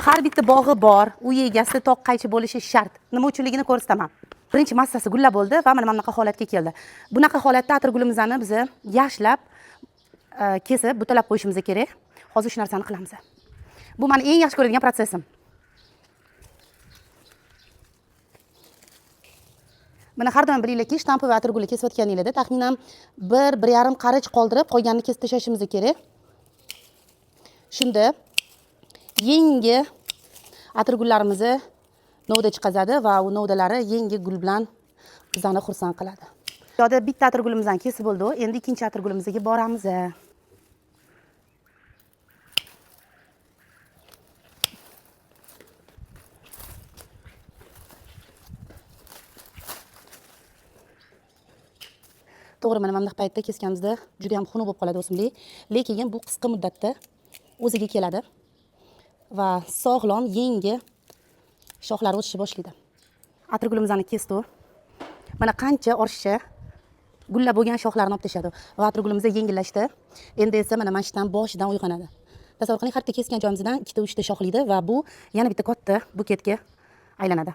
Har bitta bog'i bor, uy egasi toq qaychi bo'lishi shart. Nima uchunligini ko'rsataman. Birinchi massasi gullab bo'ldi va mana bunaqa holatga keldi. Bunaqa holatda atirgulimizni biz yaxshilab kesib, butalab qo'yishimiz kerak. Hozir shu narsani qilamiz. Bu meni eng yaxshi ko'radigan protsessim. Mana har doim bilinglarki, shtampi va atirgulni kesayotganinglarda taxminan 1-1,5 qarich qoldirib, qolganini kesib tashlashimiz kerak. Shunda yangi atirgullarimizni novda chiqazadi va u novdalari yangi gul bilan bizani xursand qiladi. Bu yoqda bitta atirgulimizni kesib bo'ldi, endi ikkinchi atirgulimizga boramiz. To'g'ri, mana bunday paytda kesganimizda juda ham xunuk bo'lib qoladi o'simlik, lekin bu qisqa muddatda o'ziga keladi va sog'lom yangi shoxlar o'sishni boshlaydi. Atirgulimizni kesdik. Mana qancha orshicha gullab bo'lgan shoxlarni olib tashladi va atirgulimiz yengillashdi. Endi esa mana shu yerdan boshidan uyg'onadi. Tasavvur qiling, har bitta kesgan joyimizdan 2-3 ta shoxlaydi va bu yana bitta katta buketga aylanadi.